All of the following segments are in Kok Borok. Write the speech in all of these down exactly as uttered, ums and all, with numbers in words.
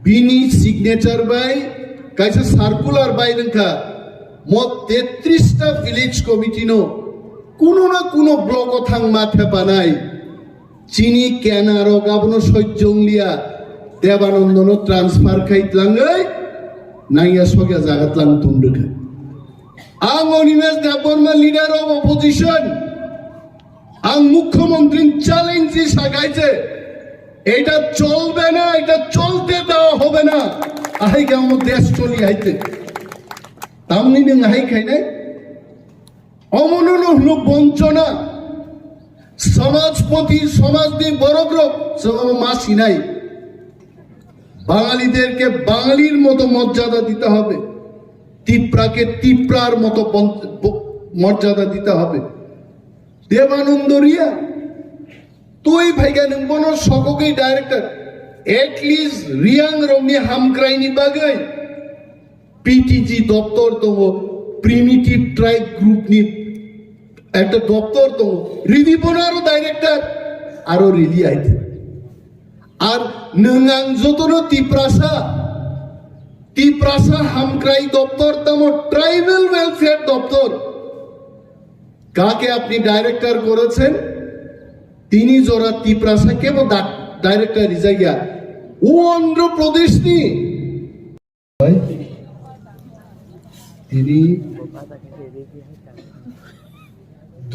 Bini signature bai kaisa circular bai wngkha, mo tetris ta village committee no kuno na kuno block o thangma thepanai. Chini kena rok abono sojjong liya, Debanando no transfer khai tlangwi nangya sokya jaga tlang tong rwkha. Ang Animesh Debbarma, leader of opposition, ang মুখ্যমন্ত্রীর challenge di sakai je, এটা চলবে না, এটা চলতে দেওয়া হবে না. Ahai khe omo desh choli haite. Tamni nwng ahai khainai? Omono no hwno bonchona. সমাজপতি, সমাজনি বড় গ্রুপ, সমাজ মাসি নাই। বাঙালিদেরকে বাঙালির মতো মর্যাদা দিতে হবে, তিপ্রাকে তিপ্রার মতো বন- ব- মর্যাদা দিতে হবে. দেবানন্দ Riya, twi phaikha nwng bono sokogwi director, at least Riang rokni hamkraini bagwi P T G doptor tongo, primitive tribe group ni ekta doptor tongo, ridi bono aro director, aro rili aite. Ar nwng ang jotono Tiprasa, Tiprasa hamkrai doptor tamo tribal welfare doptor, কাকে আপনি ডাইরেক্টর করেছেন? তিনি জোড়া তিপ্রাসা কেবল ডাক- ডাইরেক্টর রিজাইয়া ও অন্ধ্র প্রদেশ নি তিনি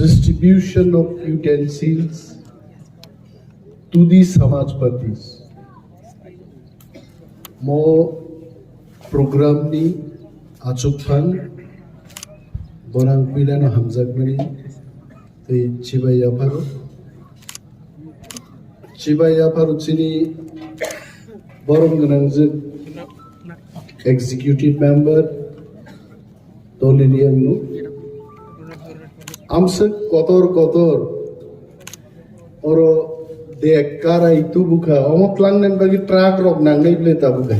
distribution of utensils to the Samajpatis. Mo program ni achukphang borang puilano hamjakmani tei chibai yapharo. Chibai yapharo chini borom gwnangjwk executive member, Tolini ang nuk. Amswk kotor kotor. Oro dek karai tubukha. Omo tlangnani bagwi truck rok nangnai bwle tabukha.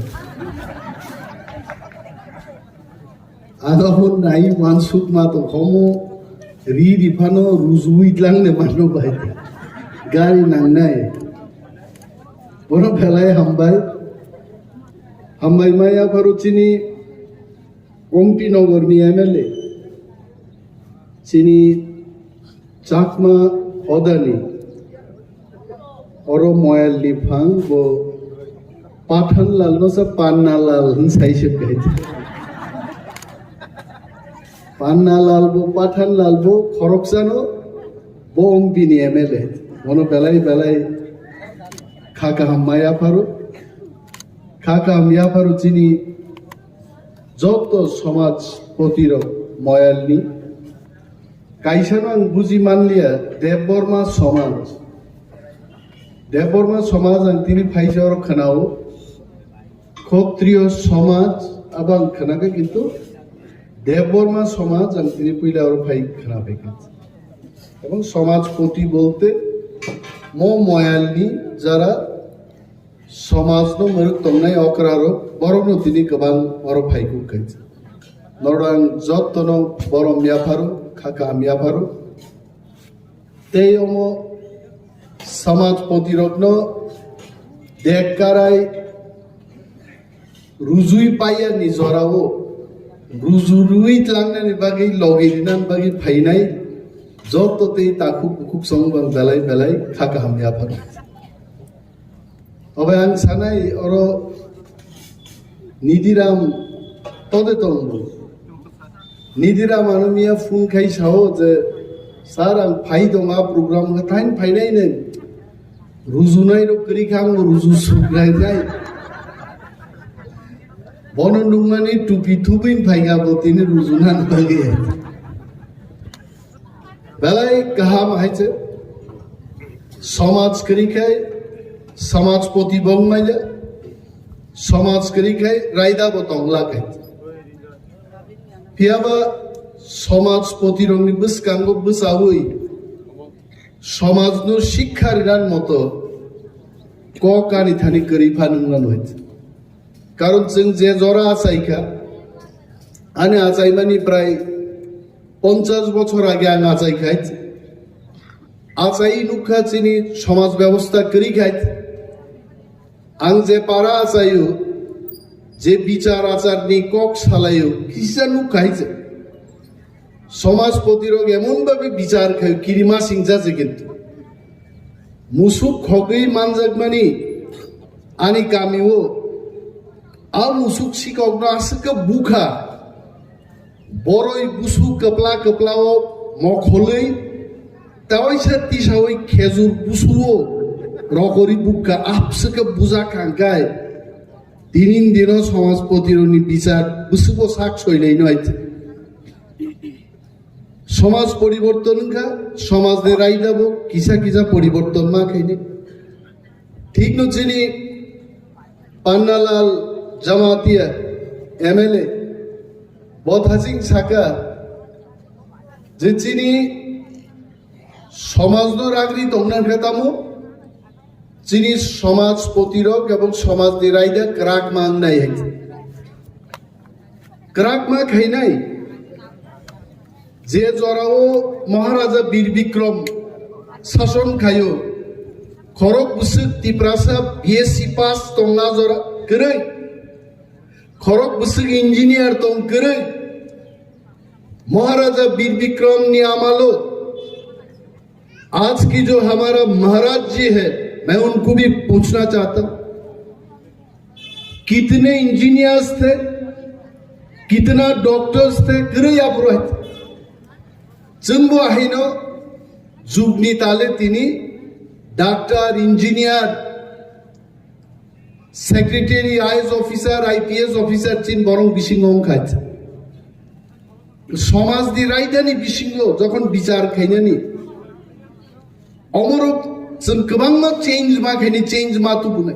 Ano hwn nai mansuk ma tong khomo ri ri phano rujuwi tlangne mano bai. Gari nangnai. Bono belai hambai. Hambai maya pharo chini Ompi Nogor ni M L A, chini Chakma hodani, oro moyal ni phang bo Pathan Lal no sa Panna Lal hin sai se kai. Panna Lal bo, Pathan Lal bo, khoroksa no bo Ompi ni M L A. Bono belai belai kha kaham maya pharo, kha kaham ya pharo chini Joto somaj poti rok moyal ni. Kaisa no ang buji manliya, Debbarma somaj. Debbarma somaj ang tini phaisa oro khwnao. Khotriyo somaj abo ang khwnakha, kintu Debbarma somaj ang tini puila oro phai khwnapaikha. Ebong somaj poti bolte mo moyal ni jara somaj no mwrwk tongnai okra rok, borok no tini kwbang oro phaikuk kaisa. Norok ang joto no borom yapharo, kha kaham yapharo. Tei omo somaj poti rok no dek karai rujui paiya ni jorao rujui tlangnani bagwi logi rinani bagwi phainai joto tei takhuk bukhuk song bang belai belai kha kaham yapharo. Obai ang sanai oro Nidiram tode tongbo. Nidiram ano miya phone khai sao je, "Sir, ang phai tong a program, thain phainai neng." Rujunai rok kwrwi kha, ang ruju suknai nai. Bono nukmani tupi thubui phai kha bo tini rujunan bagwi. Belai kaham hai se. Somaj kwrwi khai, somaj poti bong manya, somaj kwrwi khai, raida bo tongla khai. Phiyaba somaj poti rokni bwskango bwchaui, somaj no sikha rinan moto kok ani thani kwrwi pha nungna noi. Karon chwng je jora achaikha, ani achaimani prai ponchash bochor age ang achaikhai. Achai nukha chini somaj bebosta kwrwi khai. Ang je para achaio, Je bichar acharni kok salaio, kisa nukha hai je. Somajpoti rok emon bhabe bichar khaio, kirima singja je kintu. Musuk khogwi manjakmani ani kamio, a musuk sikokno aswk khe bukha. Boroi busu kwpla kwplao mokholwi, tawaisa tisawi khejur busuo rogori bukha, aswk khe buja khangkhai. Tinin dino somajpoti rokni bichar busubo sak soilai noi. Somaj poriborton wngkha, somajni raida bo kisa kisa poriborton ma khaini. Thikno chini Pannalal Jamatia M L A bo thaching saka je chini somajno ragri tongna khe tamo chini somajpoti rok ebong somajni raida kwrak mangnai hai. Kwrak ma khainai. Je jorao Maharaja Bir Bikram sason khaio, khorok bwswk Tiprasa B S C pass tongna jora kwrwi, khorok bwswk engineer tong kwrwi. Maharaja Bir Bikram ni amalo, आज की जो हमारा महाराज जी है, मैं उनको भी पूछना चाहता हूँ, कितने इंजीनियर्स थे, कितना डॉक्टर्स थे, kwrwi aphuru hai. Chwngbo haino jugni tale tini doctor, engineer, secretary, I A S officer, I P S officer chin borong bisingo wngkha. Somajni raidani bisingo jokhon bichar khainani, omorok chwng kwbangma change ma khaini, change ma tubunai.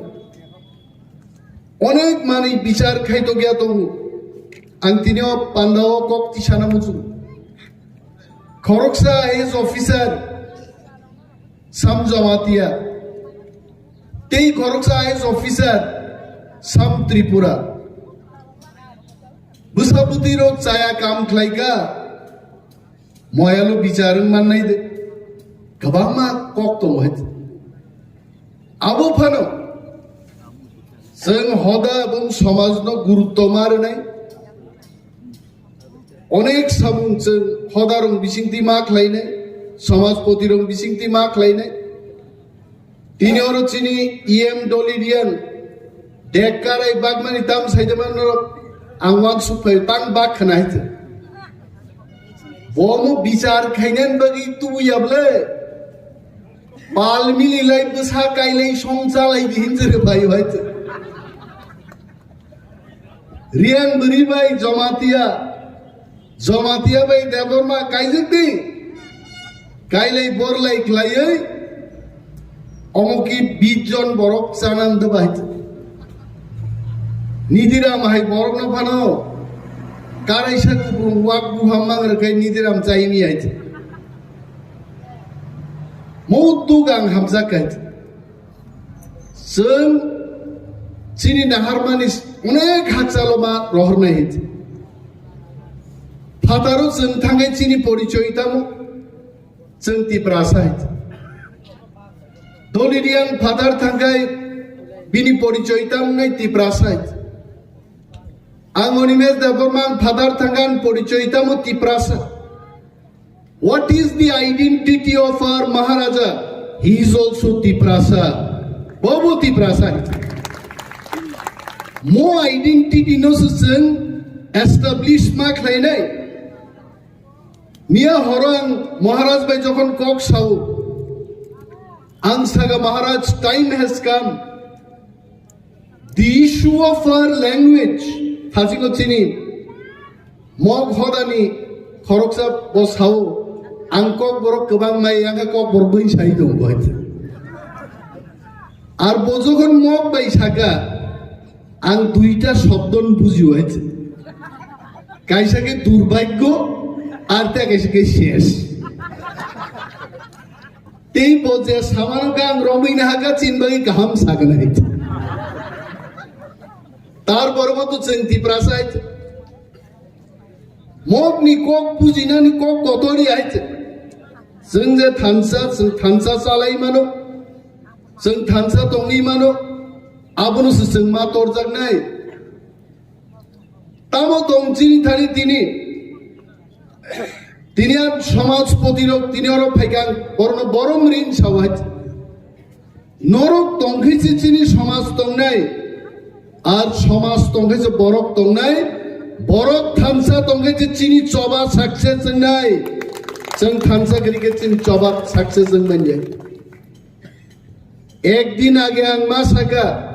Onek manwi bichar khai tokya tongo. Ang tini o panda o kok tisana muchung. Khoroksa I A S officer Sam Jamatia, tei khoroksa I A S officer Sam Tripura. Bwsabwtwi rok chaya kam khlaika, moyalo bichar wng mannai de. Kwbangma kok tongo hai. Abo phano chwng hoda ebong somajno gurutto ma rwnai. Onek samung chwng hodarong bisingtwi ma khlainai, somajpotirong bisingtwi ma khlainai. Tini oro chini E M Doli Riang, Dekkarai bagmani tam saida man norok ang wansuk phai tang bak khna hai. Bomo bichar khainani bagwi tubu yable. Pal mili lai bwsa kailai song chalai di hinjere bhai hai. Riang bwrwi bai Jamatia, Jamatia bai Debbarma kaijak di. Kailai borlai khlaiwi omo ki bis jon borok chanan da bai. Nidiram hai borok no phano karaisa kupung wak buphang mang rwkhai Nidiram chaimi hai. Muduk ang hamjak hai. Chwng chini naharmani onek hakchalo ma rohornai hai. Phataro chwng thangwi chini porichoi tamo chwng Tiprasa hai. Doli Riang phatar thangkhai bini porichoi tamo nai Tiprasa hai. Ang Animesh Debbarma ang phatar thangkha ang porichoi tamo Tiprasa. What is the identity of our Maharaja? He is also Tiprasa. Bobo Tiprasa. Mo identity no se chwng establish ma khlainai. Miya horo ang Maharaj bai jokhon kok sao, ang saga, "Maharaj, time has come." The issue of our language, thajingo chini Mog hodani khoroksa bo sao, ang kok borok kwbang mai, ang kok borok bai sai tong bo hai. Ar bo jokhon Mog bai saka, ang duita shobdon bujio hai. Kaisa ke durbhagyo, ar ta kaisa ke shesh. Tei bo je samano kang romwi na haka chin bagwi kaham sagna hai. Tar borbo to chwng Tiprasa hai. Mog ni kok bujinani kok kotori hai. Chwng je thansa, chwng thansa chalai mano. Chwng thansa tongwi mano. Abono se chwng ma torjaknai. Tamo tong chini thani tini, tini ang somajpoti rok tini oro phaikang, borno borom rin sawai. Norok tongkhe se chini somaj tongnai, ar somaj tongkhe se borok tongnai, borok thansa tongkhe se chini choba success wngnai, chwng thansa kwrwi khe chini choba success wngmanya. Ekdin age ang ma saka,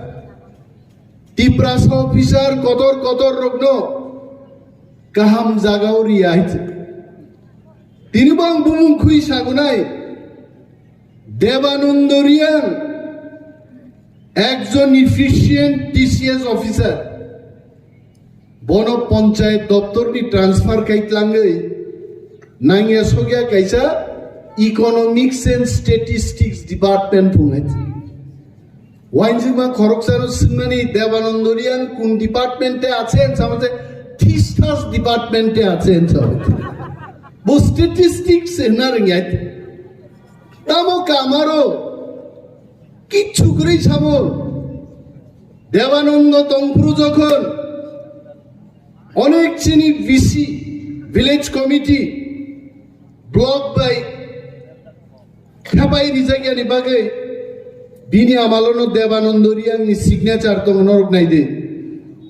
Tiprasa officer kotor kotor rokno kaham jagao riya hai se. Tini bo ang bumung khui sagunai, Debanando Riang, ekjon efficient T C S officer, bono panchayat doptor ni transfer kai tlangwi nangya sogya kaisa Economics and Statistics Department phungai. Wainjima khoroksa no swngmani Debanando Riang kun department te ache hinsa mate thistas department te ache hinsa mate. Bo statistics se hna ringyai. Tamo kamaro kichu kwrwi samo. Debanando tongphuru jokhon onek chini V C, village committee, block bai khapai rijakyani bagwi bini amalono Debanando Riangni signature tongo norok naidi.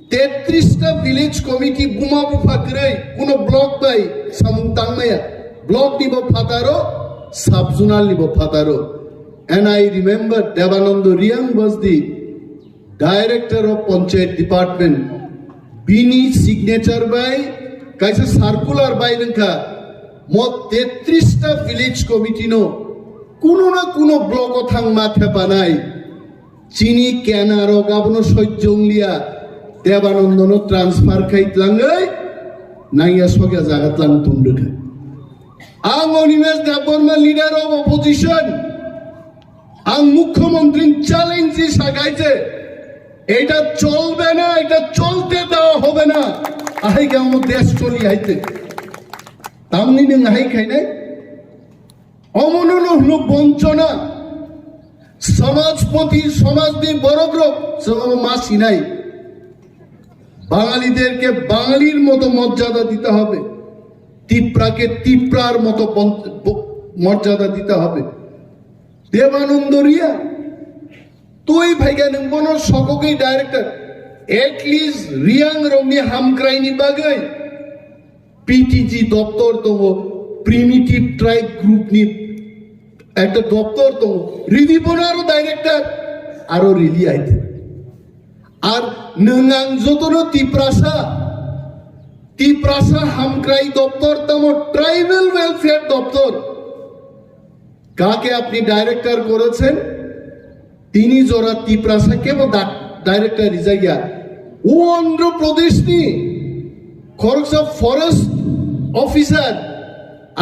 Tetris ta village committee buma bupha kwrwi kuno block bai samung tangmaya. Block ni bo phataro, sub zonal ni bo phataro. And I remember Debanando Riang was the director of Panchayat Department, bini signature bai kaisa circular bai nangkha, mo tetris ta village committee no kuno na kuno block o thang ma thepanai. Chini kena rok abono sojjong liya, Debanando no transfer khai tlangwi nangya sogya jaga tlang tundukha. Ang Animesh Debbarma, leader of opposition, ang মুখ্যমন্ত্রীর চ্যালেঞ্জ সাকাইছে, এটা চলবে না, এটা চলতে দেওয়া হবে না। আহাই গাঁও দেশ চলি আইতে। তামনি নং আহাই খাইনাই? অমনন হলো বঞ্চনা। সমাজপতি, সমাজনি বড় গ্রুপ, সমাজ মাসি নাই। বাঙালিদেরকে বাঙালির মতো মর্যাদা দিতে হবে, তিপ্রাকে তিপ্রার মতো বন-, ব-, মর্যাদা দিতে হবে। দেবানন্দ Riya, twi phaikha nwng bono sokogwi director, at least Riang rokni hamkraini bagwi P T G doptor tongo, Primitive Tribe Group ni ekta doptor tongo, ridi bono aro director, aro rili aidi. Ar nwng ang jotono Tiprasa, Tiprasa hamkrai doptor tamo tribal welfare doptor, কাকে আপনি ডাইরেক্টর করেছেন? Tini jora Tiprasa kebo da-, director rijak ya. O Andhra Pradesh ni khoroksa forest officer,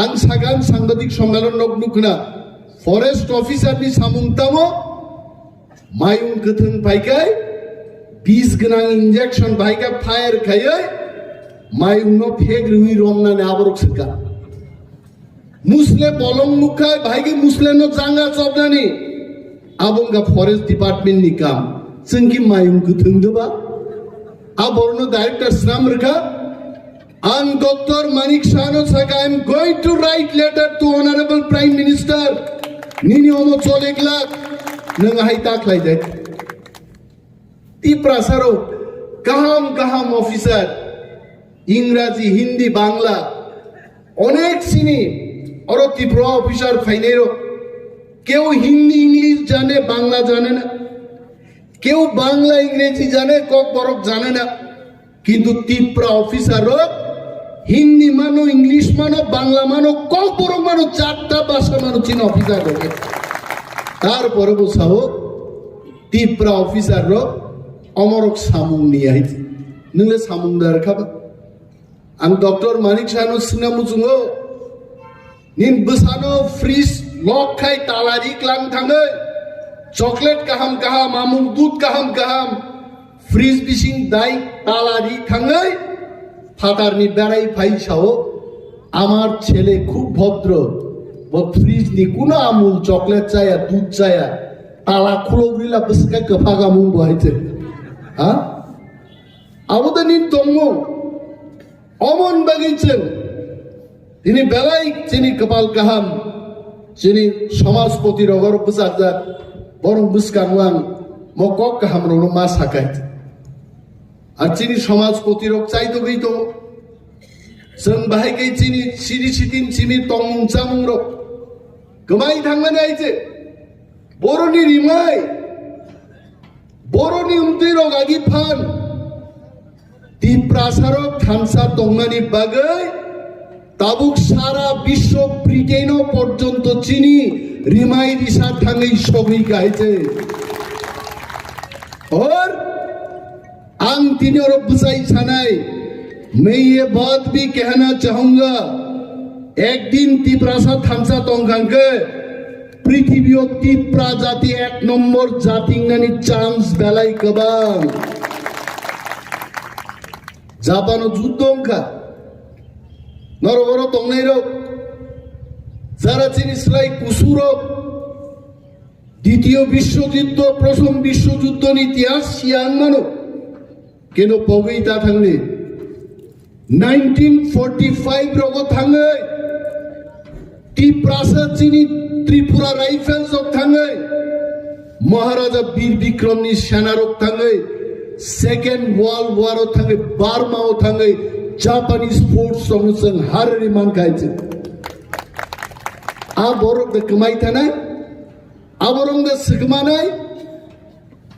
ang sagan sangbadik songalo nok nukna, forest officer ni samung tamo, mayung kwthwng phaikai, bis gwnang injection phaikai, fire khaiwi, mayung no phek rwi romnani aborok swkha. Musle bolong nukhai, bhaigi musle no janga chobnani. Abo wngkha forest department ni kam. Chwng ki mayung kwthwng doba? A borno director swnam rwkha. Ang Doctor Manik Saha no sakha, "I am going to write letter to Honorable Prime Minister. Nini omo chole glak, nwng ahai ta khlai de." Tiprasa rok kaham kaham officer, Ingraji, Hindi, Bangla, onek sini oro Tripura officer phainai rok. Keu Hindi, English jane, Bangla jane na. Keu Bangla, Ingreji jane, Kokborok jane na. Kintu Tipra officer rok Hindi mano, English mano, Bangla mano, Kokborok mano, charta bhasha mano, chini officer rok. Tarpore bo sao, Tipra officer rok omorok samung ni hai. Nwngle samung dar kha ba? Ang Doctor Manik Saha no swngna muchungo. Nin bwsano fridge lock khai tala ri klang thangwi, chocolate kaham kaham, amul dudh kaham kaham, fridge bising dai tala ri thangwi, phatarni berai phai sao, "Amar chhele khub bhodro, bo fridge ni kuno amul chocolate chaya, dudh chaya, tala khulok rila bwswk khe kwphak amung bo hai se." Ha? Abo da nin tongmo. Omon bagwi chwng tini belai chini kwpal kaham, chini samajpoti rogor bwchajak, borok bwskango ang mo kok kaham rokno ma sakai. Ar chini samajpoti rok chaitogwi tongo. Chwng bahai khe chini siri sitin chini tongmung chamung rok kwmai thangmani aije. Boroni rimai, boroni umtwi rok agi phan. Tiprasarok thansa tongmani bagwi tabuk sara biswo Britaino porjonto chini rimai risa thangwi sogwi kaise. Or ang tini oro bwchai sanai, "Main ye baat bhi kehna chahunga, ek din Tiprasa thansa tongkhang khe, prithibi o Tipra jati ek nombor jati wngnani chance belai kwbang." Japan o juddo wngkha. Norok oro tongnai rok, jara chini slai kusurok, Ditiyo Biswojuddo, Prothom Biswojuddo ni itihas siya wng mano. Keno pogwi ta thangni. Nineteen forty-five rogo thangwi Tiprasa chini Tripura Rifles rok thangwi, Maharaja Bir Bikram ni sena rok thangwi, Second World War o thangwi, Burma o thangwi, Japanese force rok no chwng harwi mankhai chwng. A borok de kwmai thanai, a borok de swkmanai,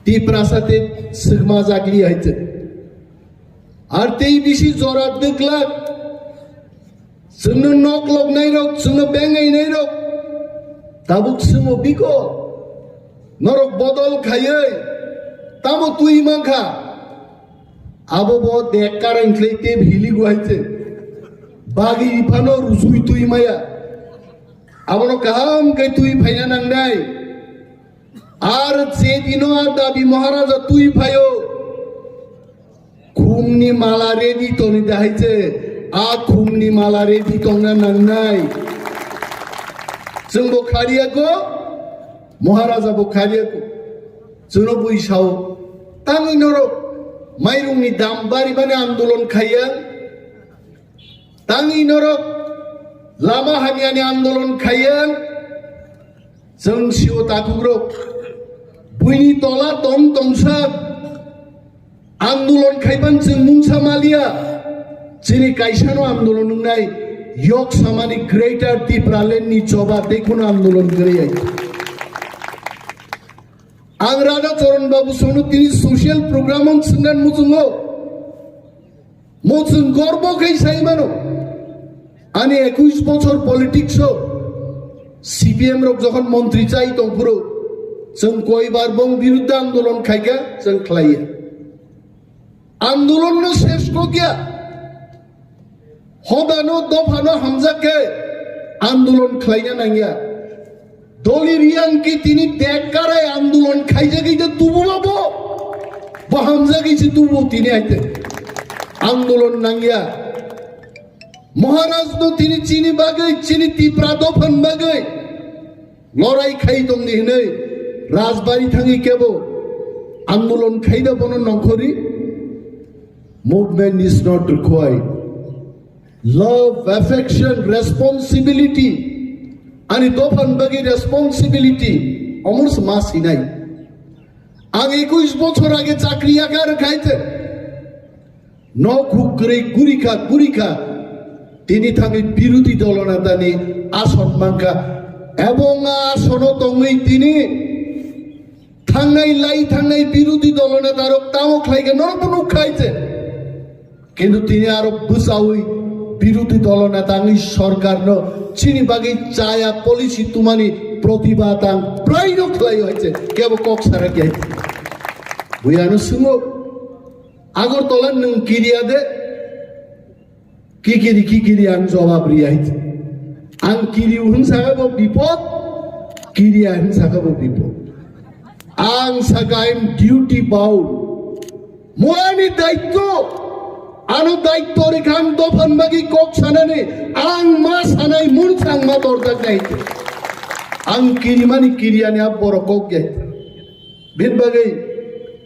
Tiprasa te swkma jakli hai chwng. Ar tei bisi jora twklak, chwngno nok loknai rok, chwngno bengainai rok, tabuk swngo biko, norok bodol khaiwi tamo twi mankha? Abo bo dek karang khlai tei hili guhaite. Bagi phano rusui twi maya. Abono kaham khe twi phaina nangnai. Ar je dino a dabi Maharaja twi phaio, khumni mala ready toni dahai je, a khumni mala ready tongna nangnai. Chwng bo khariya go, Maharaja bo khariya go. Chwngno bui sao, tangwi norok mairungni dam bari mani andolon khaiya, tangwi norok lama hamyani andolon khaiya. Chwng sio takhukrok, buini tola tong tongsa andolon khaiban chwng mungsa maliya. Chini kaisano andolon wngnai yok samani Greater Tipraland ni choba tei kheno andolon kwrwi. Ang Radha Charan Babu sono tini social program on swngnan muchungo. Mo chwng gorbo khe sai mano. Ani ekush bochor politics o C P M rok jokhon montri chai tongphuru, chwng koibar bong biruddhe andolon khaikha, chwng khlaiya. Andolon no ses kokya. Hodano dophano hamjak khe andolon khlaina nangya. Doli Riyang ki tini dek karai andolon khaijagwi de tubu ba bo. Bo hamjagwi se tubu tini aite. Andolon nangya. Maharaj no tini chini bagwi, chini Tipra dophan bagwi lorai khai tongni hinwi Rajbari thangwi kebo andolon khaida bono nongkhori. Movement is not required. Love, affection, responsibility. Ani dophan bagwi responsibility. Omor se ma sinai. Ang ekush bochor age chakri yagar khaite. Nok huk kwrwi gurikha, gurikha. Tini thangwi birodhi dolo netani ason mankha. Ebong a asono tongwi tini thangnai lai thangnai birodhi dolo netarok tamo khlaikha norokbo nukkha aite. Kintu tini aro bwchaui birodhi dolo neta wngwi sorkarno chini bagwi chaya policy tumani protibad ang praino khlaio hai se kebo kok sarakya hai. Buyano swngo, Agartala nwng kiriya de? Kikiri kikiri ang jawab riya hai se. Ang kiriu hwn saka bo bipod, kiriya hwn saka bo bipod. Ang saka I am duty bound. Mo ani daitto, ano daitto rikha ang dophan bagwi kok sanani, ang ma sanai mun sang ma dorjak nai. Ang kirimani kiriyani a borok kok jai. Bini bagwi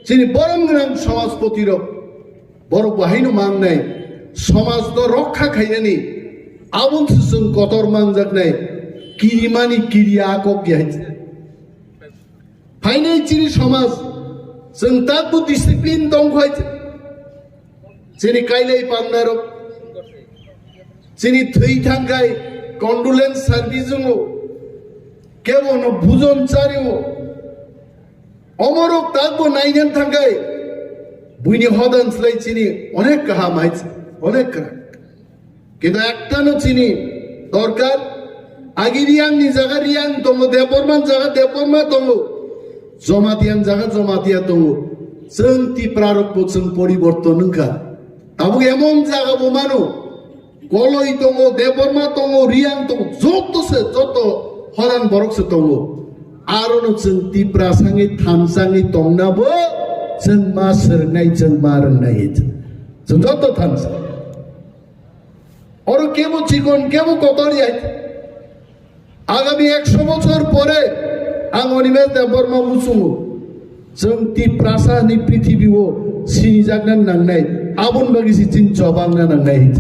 chini borom gwnang samajpoti rok, borok bo haino mangnai. Somaj no rokha khainani aboni se chwng kotor mangjaknai, kirimani kiriya kok ya. Phainai chini somaj, chwng takbo discipline tongkhai, chini kailai pandarok, chini thwi thangkhai condolence service wngo, kebo no bujon chario, omorok takbo nainan thangkhai, buini hodan slai chini onek kaham hai, onek kaham. Kintu ektano chini dorkar, agi Riyangni jaga Riyang tongo, Debbarmani jaga Debbarma tongo, Jomatiani jaga Jomatia tongo. Chwng Tiprarokbo chwng poriborton wngkha. Tabuk emon jaga bo mano, Koloi tongo, Debbarma tongo, Riyang tongo, joto se, joto hodan borok se tongo. Arono chwng Tiprasangwi thansangwi tongna bo chwng ma swrwngnai, chwng ma rwngnai. Chwng joto thansa. Oro kebo chikon, kebo kotor ya. Agami ekso bochor pore ang Animesh Debbarma muchungo. Chwng Tiprasa ni prithibi o sinijakna nangnai. Aboni bagwi se chini chobangna nangnai.